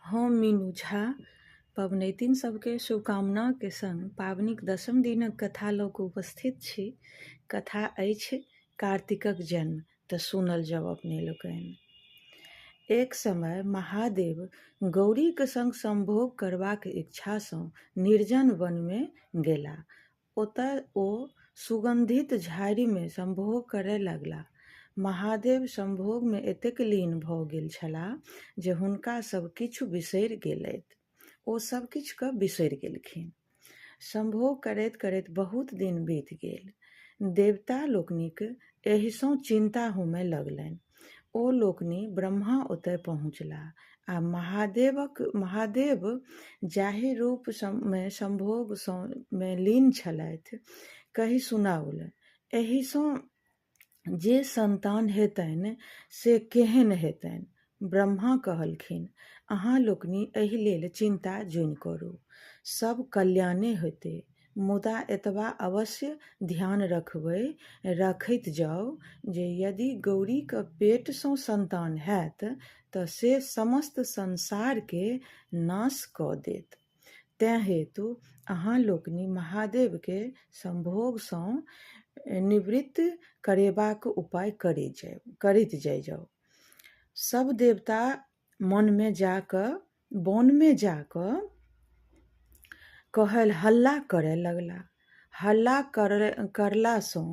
हम मीनू झा पबनैतिन सभके शुभकामनाके संग पाबनिक दसम दिनक कथा लऽ कऽ उपस्थित छी। कथा अछि कार्तिकक जन्म, तऽ सुनल जाउ अपने लोकनि। एक समय महादेव गौरीक संग संभोग करबाक इच्छासँ निर्जन वनमे गेला। ओतय ओ सुगन्धित झाड़ीमे संभोग करय लगलाह। महादेव संभोगमे एतेक लीन भऽ गेल छलाह जे हुनका सभ किछु बिसरि गेलथि। ओ सभ किछुकेँ बिसरि गेलखिन। संभोग करैत-करैत बहुत दिन बीत गेल। देवता लोकनिक एहिसँ चिन्ता होमय लगलनि। ओ लोकनि ब्रह्मा ओतय पहुँचलाह आ महादेवक महादेव जाहि रूप मे संभोग मे लीन छलथि कहि सुनाओल। एहिसँ जे सन्तान हेतनि से केहन हेतनि? ब्रह्मा कहलखिन, अहाँ लोकनि एहि लेल चिन्ता जुनि करू। सब कल्याणे हेतै। मुदा एतबा अवश्य ध्यान रखबै रखैत जाउ जे यदि गौरीक पेटसँ सन्तान हैत तऽ से समस्त संसारकेँ नाश कऽ देत। तेँ हेतु अहाँ लोकनि महादेवकेँ संभोगसँ निवृत्त करेबाक उपाय करैत जाइ जाउ। सभ देवता मनमे जा कऽ वनमे जा कऽ कहल हल्ला करय लगला। हल्ला करलासँ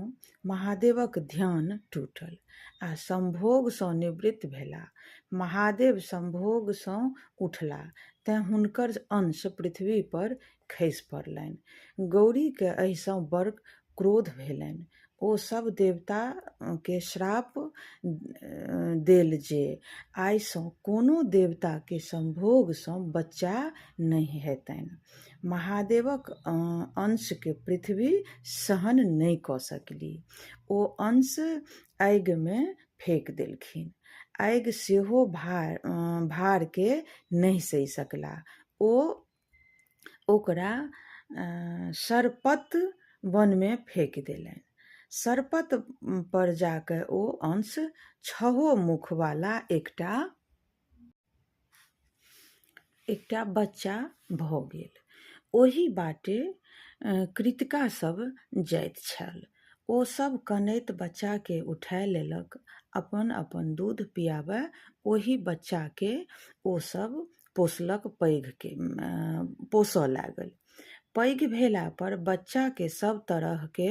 महादेवक ध्यान टूटल आ संभोगसँ निवृत्त भेलाह। महादेव संभोगसँ उठलाह तेँ हुनकर अंश पृथ्वी पर खसि पड़लनि। गौरीकेँ एहिसँ बड़ क्रोध भेलनि। ओ सभ देवताकेँ श्राप देल जे आइसँ कोनो देवताकेँ संभोगसँ बच्चा नहि हेतनि। महादेवक अंशकेँ पृथ्वी सहन नहि कऽ सकली। ओ अंश आगिमे फेक देलखिन। आगि सेहो भारकेँ नहि सहि सकला। ओ ओकरा सरपत वनमे फेकि देलनि। सरपत पर जा कऽ ओ अंश छहो मुखवला एकटा एकटा बच्चा भऽ गेल। ओही बाटे कृतिका सभ जाइत छल। ओ सभ कनैत बच्चाकेँ उठा लेलक। अपन-अपन दूध पियाबय ओहि बच्चाकेँ ओ सभ पोसलक पैघके पोसऽ लागल। पैघ भेला पर बच्चाकेँ सभ तरहके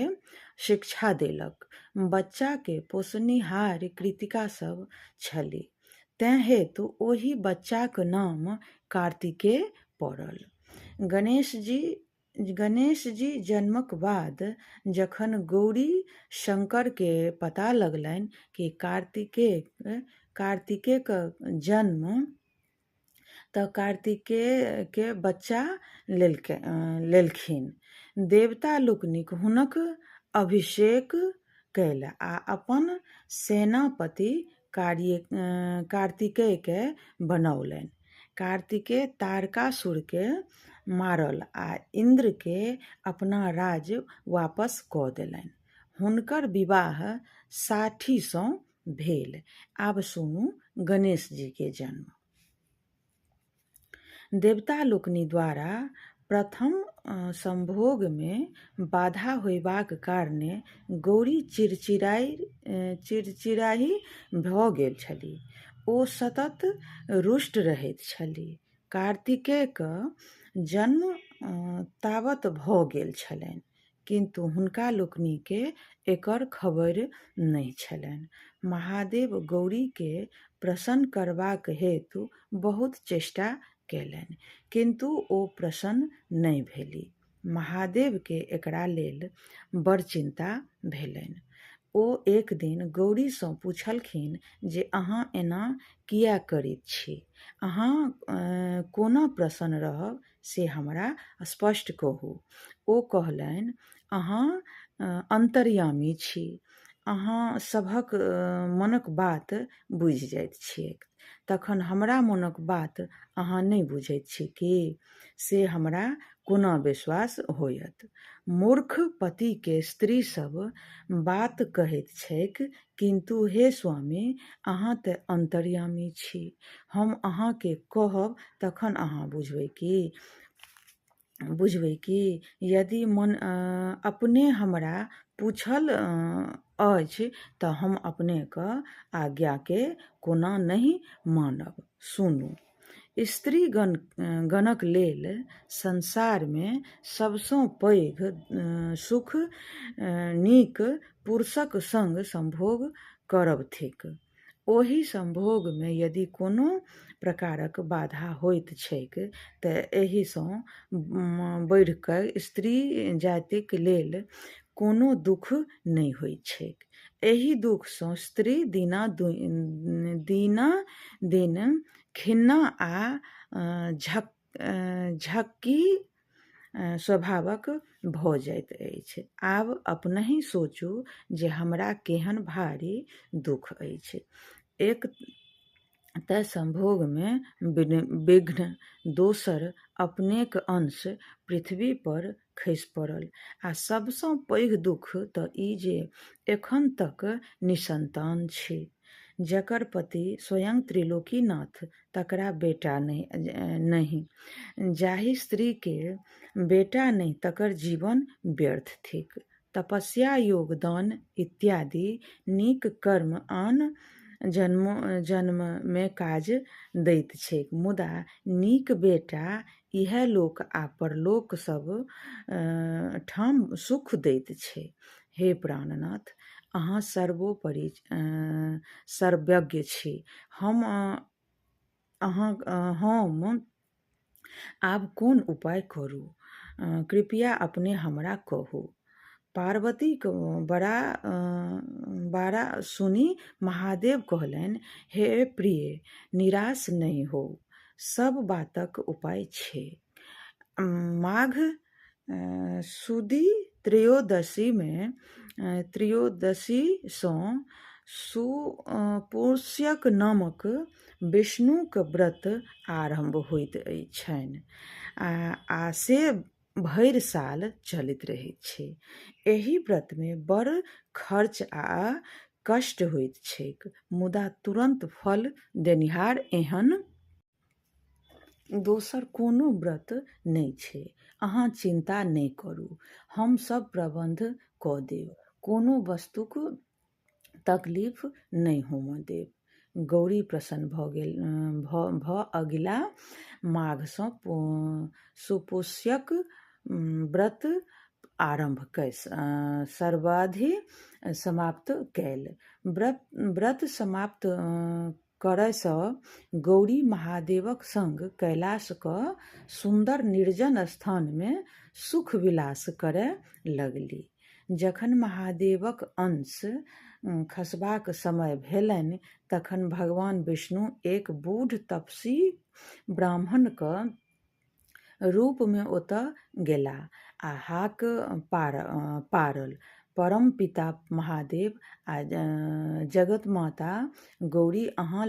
शिक्षा देलक। बच्चाकेँ पोसनिहारि कृतिका सभ छलि। तेँ हेतु ओहि बच्चाक नाम कार्तिकेय पड़ल। गणेशजी गणेशजी जन्मक बाद जखन गौरी शंकरकेँ पता लगलनि कि कार्तिकेय कार्तिकेयक जन्म तऽ कार्तिकेयके बच्चा लेलकै लेलखिन। देवता लोकनिक हुनक अभिषेक कयल आ अपन सेनापति कार्य कार्तिकेयकेँ बनौलनि। कार्तिकेय तारकासुरकेँ मारल आ इन्द्रकेँ अपना राज्य वापस कऽ देलनि। हुनकर विवाह साठीसँ भेल। आब सुनू गणेशजीके जन्म। देवता लोकनि द्वारा प्रथम संभोगमे बाधा होयबाक कारणे गौरी चिड़चिड़ाहि भऽ गेल छलीह। ओ सतत रुष्ट रहैत छलीह। कार्तिकेयक जन्म तावत भऽ गेल छलनि, किन्तु हुनका लोकनिकेँ एकर खबरि नहि छलनि। महादेव गौरीकेँ प्रसन्न करबाक हेतु बहुत चेष्टा कयलनि, किन्तु ओ प्रसन्न नहि भेलीह। महादेवकेँ एकरा लेल बड़ चिन्ता भेलनि। ओ एक दिन गौरीसँ पुछलखिन जे अहाँ एना किएक करैत छी? अहाँ कोना प्रसन्न रहब से हमरा स्पष्ट कहू। ओ कहलनि, अहाँ अन्तर्यामी छी। अहाँ सभक मनक बात बुझि जाइत छिऐक। तखन हमरा मोनक बात अहाँ नहि बुझैत छी की? से हमरा कोना विश्वास होयत? मूर्ख पतिके स्त्री सब बात कहैत छैक, किन्तु हे स्वामी, अहाँ तऽ अन्तर्यामी छी। हम अहाँके कहब तखन अहाँ बुझबै की? बुझबै की? यदि मन अपने हमरा पूछल अछि तऽ हम अपनेक आज्ञाके कोना नहि मानब? सुनू। स्त्रीगण गणक लेल संसारमे सबसँ पैघ सुख नीक पुरुषक संग संभोग करब थिक। ओहि संभोगमे यदि कोनो प्रकारक बाधा होइत छैक तऽ एहिसँ बढ़िकऽ स्त्री जातिक लेल कोनो दुख नहि होइत छैक। एहि दुखसँ स्त्री दिना दिना दिन खिन्ना आ झक्की स्वभावक भऽ जाइत अछि। आब अपनहि सोचू जे हमरा केहन भारी दुख अछि। एक तऽ संभोगमे विघ्न, दोसर अपनेक अंश पृथ्वी पर खसि पड़ल आ सबसँ पैघ दुख तऽ ई जे एखन तक निसन्तान छी। जकर पति स्वयं त्रिलोकीनाथ तकरा बेटा नहि। जाहि स्त्रीके बेटा नहि तकर जीवन व्यर्थ थिक। तपस्या, योग, दान इत्यादि नीक कर्म आन जन्ममे काज दैत छैक, मुदा नीक बेटा इहलोक आ परलोक सब ठाम सुख दैत छै। हे प्राणनाथ, अहाँ सर्वोपरि सर्वज्ञ छी। हम आब कोन उपाय करू? कृपया अपने हमरा कहू। पार्वतीक बारा सुनि महादेव कहलनि, हे प्रिय, निराश नहि होउ। सब बातक उपाय छै। माघ सुदि त्रयोदशीसँ सुपुष्यक नामक विष्णुक व्रत आरम्भ होइत छनि आ से भरि साल चलैत रहैत छै। एहि व्रतमे बड़ खर्च आ कष्ट होइत छैक, मुदा तुरन्त फल देनिहार एहन दोसर कोनो व्रत नहि छै। अहाँ चिन्ता नहि करू। हम सब प्रबन्ध कऽ देब। कोनो वस्तुक तकलीफ नहि होमऽ देब। गौरी प्रसन्न भऽ गेल भऽ अगिला माघसँ सुपुष्यक व्रत आरम्भ कय सर्वाधि समाप्त कयल। व्रत समाप्त करयसँ गौरी महादेवक संग कैलाशक सुन्दर निर्जन स्थानमे सुख विलास करय लगली। जखन महादेवक अंश खसबाक समय भेलनि तखन भगवान विष्णु एक बूढ़ तपस्वी ब्राह्मणक रूपमे ओतय गेलाह आ हाक पारल, परमपिता महादेव आ जगन्माता गौरी, अहाँ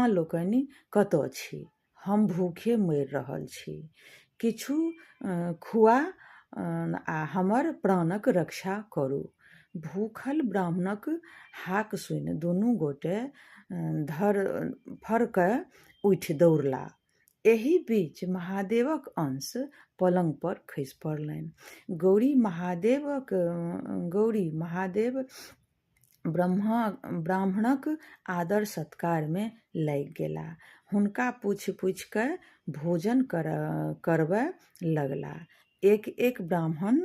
लोकनि कतय छी? हम भूखे मरि रहल छी। किछु खुआ आ हमर प्राणक रक्षा करू। भूखल ब्राह्मणक हाक सुनि दुनू गोटे धड़फड़ कऽ उठि दौड़लाह। एहि बीच महादेवक अंश पलंग पर खसि पड़लनि। गौरी महादेव ब्राह्मणक आदर सत्कारमे लागि गेलाह। हुनका पूछि-पूछि कऽ भोजन करबय लगलाह। एक-एक ब्राह्मण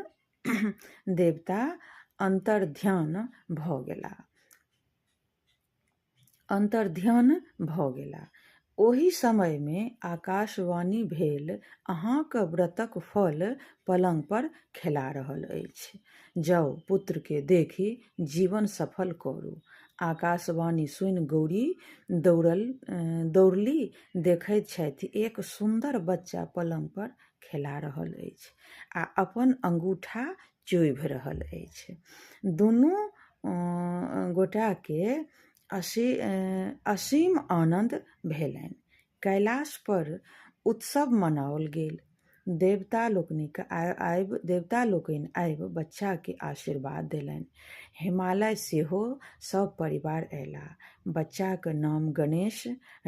देवता अन्तर्ध्यान भऽ गेलाह। ओही समयमे आकाशवाणी भेल, अहाँक व्रतक फल पलंग पर खेला रहल अछि। जाउ, पुत्रकेँ देखि जीवन सफल करू। आकाशवाणी सुनि गौरी दौड़लि देखैत छथि एक सुन्दर बच्चा पलंग पर खेला रहल अछि आ अपन अंगूठा चोभि रहल अछि। दुनू गोटाकेँ असीम आनन्द भेलनि। कैलाश पर उत्सव मनाओल गेल। देवता लोकनि आबि बच्चाकेँ आशीर्वाद देलनि। हिमालय सेहो सब परिवार अयलाह। बच्चाक नाम गणेश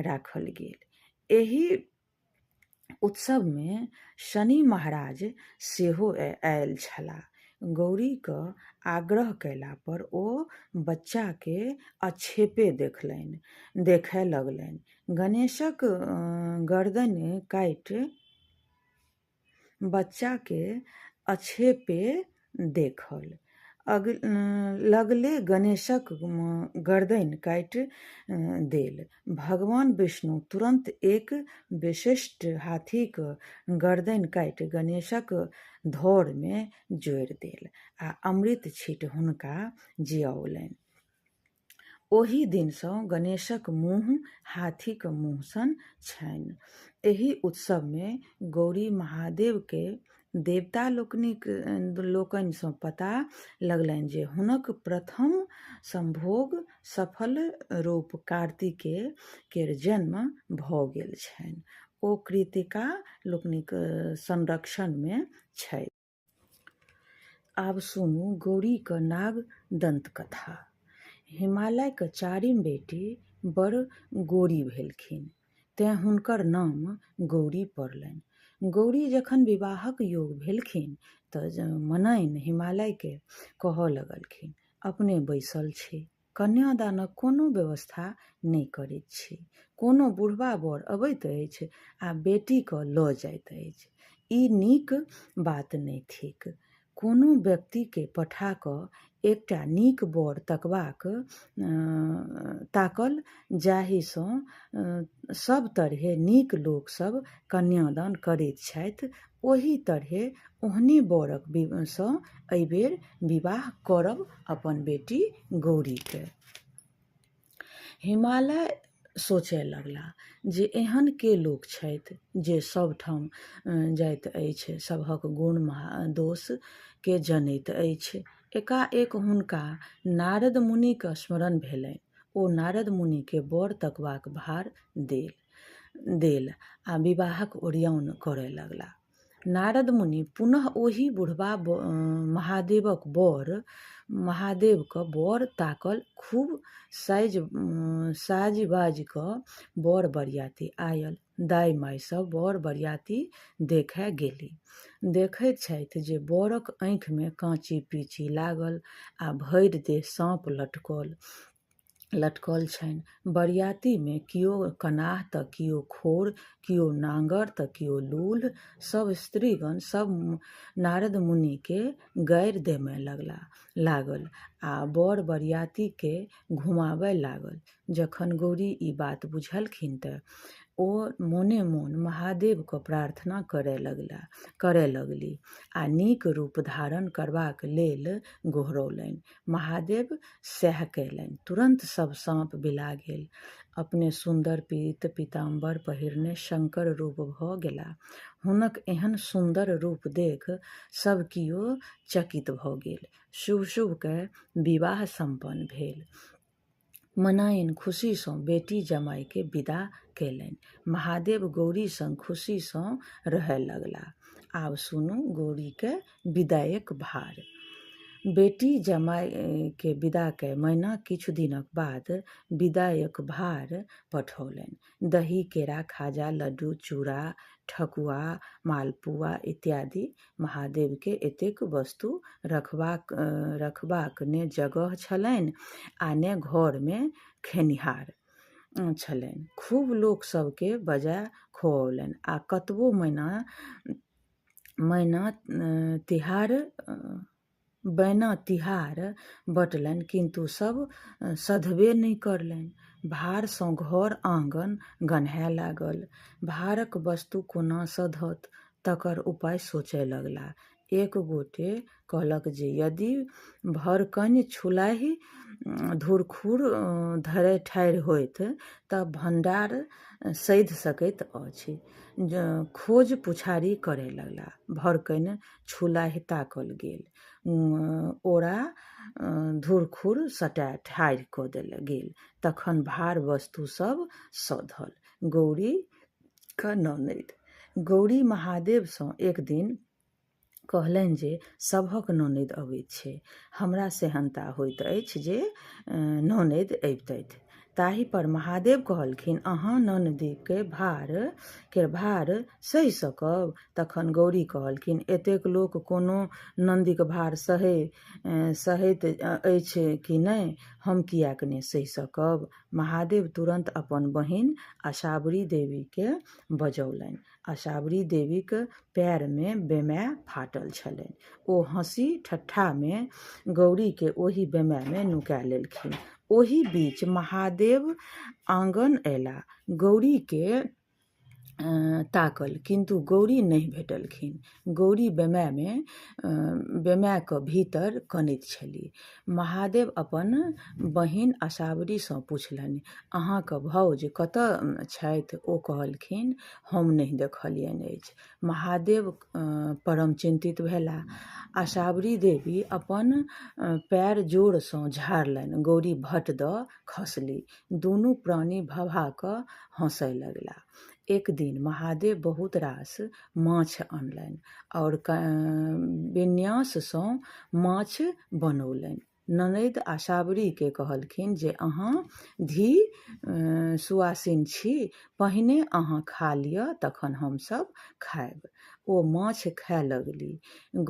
राखल गेल। एहि उत्सवमे शनि महाराज सेहो आयल छलाह। गौरीक आग्रह कयला पर ओ बच्चाकेँ आक्षेपे देखय लगलनि। गणेशक गरदनि काटि बच्चाकेँ आक्षेपे देखल लगले गणेशक गरदनि काटि देल। भगवान विष्णु तुरन्त एक विशिष्ट हाथीक गरदनि काटि गणेशक धौरमे जोड़ि देल आ अमृत छीटि हुनका जिअओलनि। ओहि दिनसँ गणेशक मुँह हाथीक मुँह सन छनि। एहि उत्सवमे गौरी महादेवकेँ देवता लोकनिसँ पता लगलनि जे हुनक प्रथम संभोग सफल रूप कार्तिकेय केर जन्म भऽ गेल छनि। ओ कृतिका लोकनिक संरक्षणमे छथि। आब सुनू गौरीक नाग दन्तकथा। हिमालयक चारिम बेटी बड़ गोरि भेलखिन, तेँ हुनकर नाम गौरी पड़लनि। गौरी जखन विवाहक योग भेलखिन तऽ मनाइन हिमालयकेँ कहऽ लगलखिन, अपने बैसल छी, कन्यादानक कोनो व्यवस्था नहि करैत छी। कोनो बुढ़बा वर अबैत अछि आ बेटीकेँ लऽ जाइत अछि। ई नीक बात नहि थिक। कोनो व्यक्तिकेँ पठा कऽ एकटा नीक वर ताकल जाहिसँ सब तरहेँ नीक लोक सब कन्यादान करैत छथि, ओही तरहेँ ओहने वरक सँ एहिबेर विवाह करब अपन बेटी गौरीकेँ। हिमालय सोचय लगलाह जे एहन के लोक छथि जे सब ठाम जाइत अछि, सभक गुण दोष के जनैत अछि। एकाएक हुनका नारद मुनिक स्मरण भेलनि। ओ नारद मुनिकेँ वर तकबाक भार देल आ विवाहक ओरियान करय लगलाह। नारद मुनि पुनः ओहि बुढ़बा महादेवक वर ताकल। खूब साजि-बाजि कऽ वर बरियाती आयल। दाइ-माइ सब वर बरियाती देखय गेली। देखैत छथि जे वरक आँखिमे काँची-पीची लागल आ भरि देह साँप लटकल छनि। बरियातीमे कियो कनाह तऽ कियो खोर, कियो नाङड़ तऽ कियो लूल्ह। सब स्त्रीगण सब नारद मुनिकेँ गारि देमय लागल आ वर बरियातीकेँ घुमाबय लागल। जखन गौरी ई बात बुझलखिन तऽ ओ मोने-मोन महादेवक प्रार्थना करय लगली आ नीक रूप धारण करबाक लेल गोहरौलनि। महादेव सएह कयलनि। तुरन्त सब साँप बिला गेल। अपने सुन्दर पीत पीताम्बर पहिरने शंकर रूप भऽ गेलाह। हुनक एहन सुन्दर रूप देख सब कियो चकित भऽ गेल। शुभ-शुभ कए विवाह सम्पन्न भेल। मनाइन खुशीसँ बेटी जमायकेँ विदा कयलनि। महादेव गौरी संग खुशीसँ रहय लगलाह। आब सुनू गौरीक विदाइक भार। बेटी जमायकेँ विदा कय मैना किछु दिनक बाद विदाइक भार पठौलनि। दही, केरा, खाजा, लड्डू, चूड़ा, ठकुआ, मालपुआ इत्यादि। महादेवकेँ एतेक वस्तु रखबाक ने जगह छलनि आ ने घरमे खेनिहार छलनि। खूब लोक सबकेँ बजा खुऔलनि आ कतबो मैना तिहार बँटलनि, किन्तु सब सधबे नहि करलनि। भारसँ घर आँगन गन्हाय लागल। भारक वस्तु कोना सधत तकर उपाय सोचय लगलाह। एक गोटे कहलक जे यदि भरकनि छुलाहि धुरखुर धरे ठाढ़ि होथि तऽ भण्डार सधि सकैत अछि। खोज पुछारी करय लगलाह। भरकनि छुलाहि ताकल गेल। ओरा धुरखुर सटा ठाढ़ि कऽ देल गेल। तखन भार वस्तु सब सधल। गौरी क ननैद। गौरी महादेवसँ एक दिन कहलनि जे सभक ननैद अबैत छै, हमरा सेहन्ता होइत अछि जे ननैद अबितथि। ताहि पर महादेव कहलखिन, अहाँ ननदिके भार केर भार सहि सकब? तखन गौरी कहलखिन, एतेक लोक कोनो ननदिक भार सहैत अछि कि नहि? हम किएक नहि सहि सकब? महादेव तुरन्त अपन बहिन अशावरी देवीके बजौलनि। अशावरी देवीक पएरमे बेमाय फाटल छलनि। ओ हँसी ठट्ठामे गौरीके ओहि बेमायमे नुका लेलखिन। ओही बीच महादेव आँगन अयलाह। गौरीके ताकल, किन्तु गौरी नहि भेटलखिन। गौरी बेमायमे बेमायक भीतर कनैत छलीह। महादेव अपन बहिन अशावरीसँ पुछलनि, अहाँक भाउज कतऽ छथि? ओ कहलखिन, हम नहि देखलियनि अछि। महादेव परम चिन्तित भेलाह। अशावरी देवी अपन पएर जोरसँ झाड़लनि। गौरी भट दऽ खसली। दुनू प्राणी भभा कऽ हँसय लगलाह। एक दिन महादेव बहुत रास माछ अनलनि आओर विन्याससँ माछ बनौलनि। ननैद आशावरीके कहलखिन जे अहाँ धी सुआसिन छी, पहिने अहाँ खा लिअ तखन हमसभ खायब। ओ माछ खाय लगली।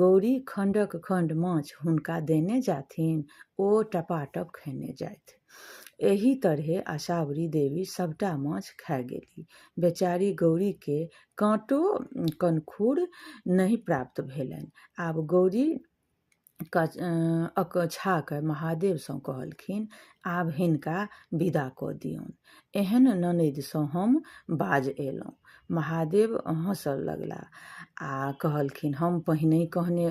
गौरी खण्डक खण्ड माछ हुनका देने जाथिन, ओ टपाटप खेने जाथि। एहि तरहे आशावरी देवी सभटा माछ खा गेली। बेचारी गौरीके काँटो कनखुर नहि प्राप्त भेलनि। आब गौरी अकछा कऽ महादेवसँ कहलखिन, आब हिनका विदा कऽ दियौन। एहन ननदिसँ हम बाज अयलहुँ। महादेव हँसऽ लगलाह आ कहलखिन, हम पहिनहि कहने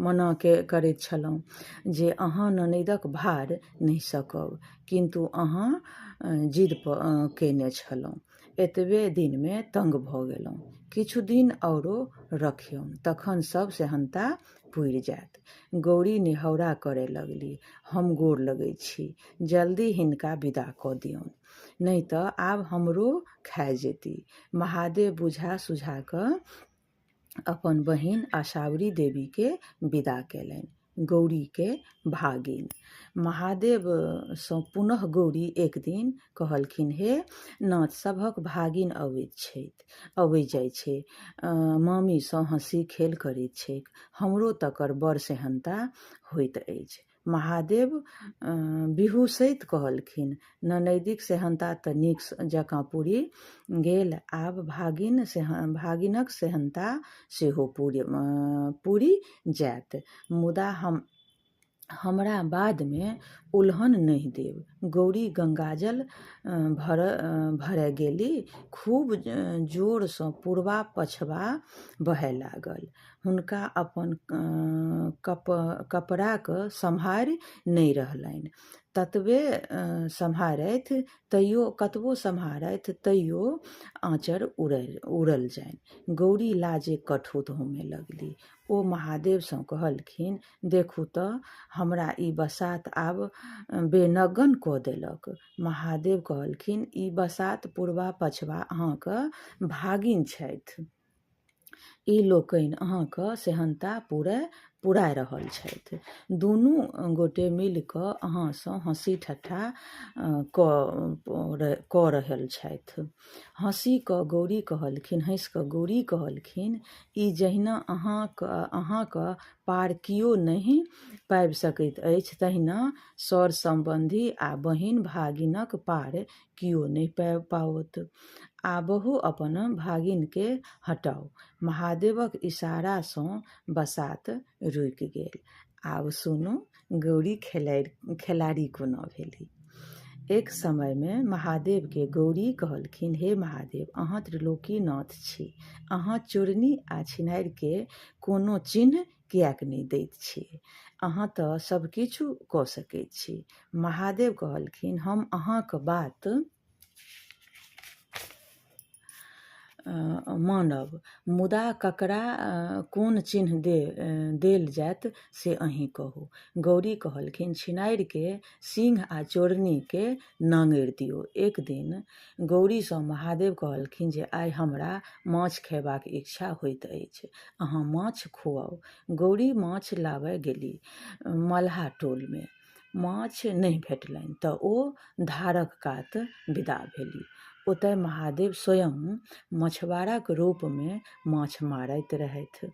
मना के करैत छलहुँ जे अहाँ ननदिक भार नहि सकब, किन्तु अहाँ जिद कयने छलहुँ। एतबे दिनमे तंग भऽ गेलहुँ। किछु दिन आओरो रखियौन, तखन सब सेहन्ता पुरि जायत। गौरी नेहौरा करय लगली, हम गोर लगैत छी, जल्दी हिनका विदा कऽ दियौन, नहि तऽ आब हमरो खाय जेती। महादेव बुझा सुझा कऽ अपन बहिन आशावरी देवीके विदा कयलनि। गौरीके भागिन। महादेवसँ पुनः गौरी एक दिन कहलखिन, हे नाथ, सभक भागिन अबैत छथि, अबै जाइ छै, मामीसँ हँसी खेल करैत छैक, हमरो तकर बड़ सेहन्ता होइत अछि। महादेव बिहुँसैत कहलखिन, ननैदिक सेहन्ता तऽ नीक जकाँ पूरि गेल, आब भागिनक सेहन्ता सेहो पूरि जायत। मुदा हमरा बादमे उलहन नहि देब। गौरी गंगाजल भरय गेली। खूब जोरसँ पुरबा पछबा बहय लागल। हुनका अपन कपड़ाक सम्हारि नहि रहलनि। ततबे सम्हारथि तैयो कतबो सम्हारथि तैयो आँचर उड़ल जानि। गौरी लाजे कठौत होमय लगली। ओ महादेवसँ कहलखिन, देखू तऽ हमरा ई बसात आब बेनगन कऽ देलक। महादेव कहलखिन, ई बसात पुरबा पछबा अहाँक भागिन छथि। ई लोकनि अहाँक सेहन्ता पुराय रहल छथि। दुनू गोटे मिलि कऽ अहाँसँ हँसी ठट्ठा कऽ रहल छथि। हँसि कऽ गौरी कहलखिन, ई जहिना अहाँक पार कियो नहि पाबि सकैत अछि, तहिना सर सम्बन्धी आ बहिन भागिनक पार कियो नहि पाओत। आबहु अपन भागिनके हटाउ। महादेवक इशारासँ बसात रुकि गेल। आब सुनू गौरी खेलाड़ी कोना भेली। एक समयमे महादेवके गौरी कहलखिन, हे महादेव, अहाँ त्रिलोकीनाथ छी। अहाँ चोरनी आ छिनारिके कोनो चिन्ह किएक नहि दैत छी? अहाँ तऽ सब किछु कऽ सकैत छी। महादेव कहलखिन, हम अहाँक बात मानब, मुदा ककरा कोन चिन्ह देल जायत से अहीं कहू। गौरी कहलखिन, छिनारिके सिंह आ चोरनीके नाङरि दियौ। एक दिन गौरीसँ महादेव कहलखिन जे आइ हमरा माछ खयबाक इच्छा होइत अछि, अहाँ माछ खुआउ। गौरी माछ लाबय गेली मलहा टोलमे। माछ नहि भेटलनि तऽ ओ धारक कात विदा भेली। ओतय महादेव स्वयं मछुआराक रूपमे माछ मारैत रहथि।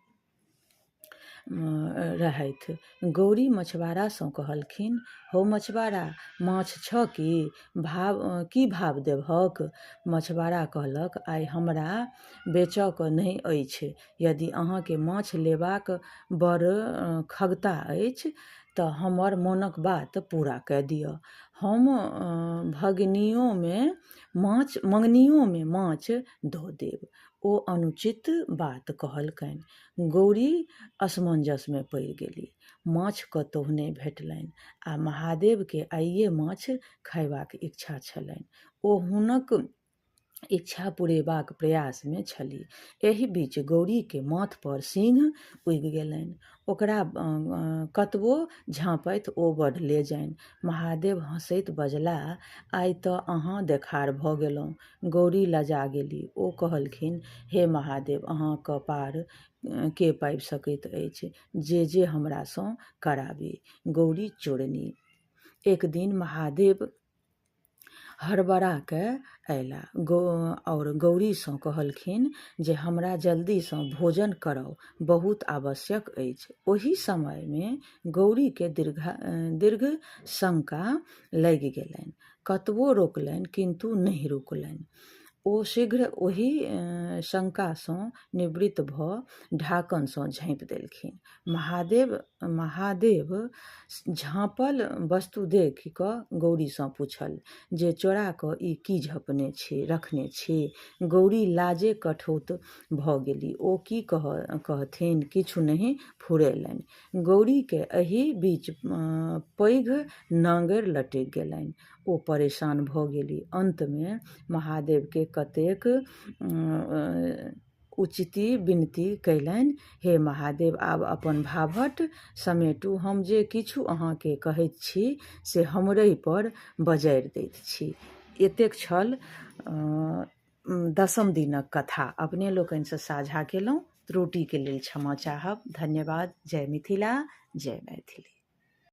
गौरी मछुआरासँ कहलखिन, हौ मछुआरा, माछ छह की? की भाव देबहक? मछुआरा कहलक, आइ हमरा बेचऽ नहि अछि। यदि अहाँके माछ लेबाक बड़ खगता अछि तऽ हमर मोनक बात पूरा कऽ दिअ। हम मङ्गनिओमे माछ दऽ देब। ओ अनुचित बात कहलकनि। गौरी असमंजसमे पड़ि गेली। माछ कतहु नहि भेटलनि आ महादेवके आइए माछ खयबाक इच्छा छलनि। ओ हुनक इच्छा पुरेबाक प्रयासमे छली। एहि बीच गौरीके माथपर सिंह उगि गेलनि। ओकरा कतबो झाँपथि ओ बढ़ले जानि। महादेव हँसैत बजलाह, आइ तऽ अहाँ देखार भऽ गेलहुँ। गौरी लजा गेली। ओ कहलखिन, हे महादेव, अहाँके पार के पाबि सकैत अछि? जे जे हमरासँ कराबी। गौरी चोरनी। एक दिन महादेव हड़बड़ा कऽ अयला आओर गौरीसँ कहलखिन जे हमरा जल्दीसँ भोजन कराउ, बहुत आवश्यक अछि। ओहि समयमे गौरीके दीर्घ शंका लागि गेलनि। कतबो रोकलनि किन्तु नहि रुकलनि। ओ शीघ्र ओहि शंकासँ निवृत्त भऽ ढाकनसँ झाँपि देलखिन। महादेव झाँपल वस्तु देखि कऽ गौरीसँ पूछल जे चोरा कऽ ई की झपने छी रखने छी? गौरी लाजे कठौत भऽ गेली। ओ की कहथिन, किछु नहि फुरेलनि। गौरीके एहि बीच पैघ नाङरि लटकि गेलनि। ओ परेशान भऽ गेली। अन्तमे महादेवके कतेक उचिती विनती कयलनि, हे महादेव, आब अपन भाभट समेटू। हम जे किछु अहाँके कहैत छी से हमरहि पर बजारि दैत छी। एतेक छल दसम दिनक कथा। अपने लोकनिसँ साझा केलहुँ। त्रुटिके लेल क्षमा चाहब। धन्यवाद। जय मिथिला, जय मैथिली।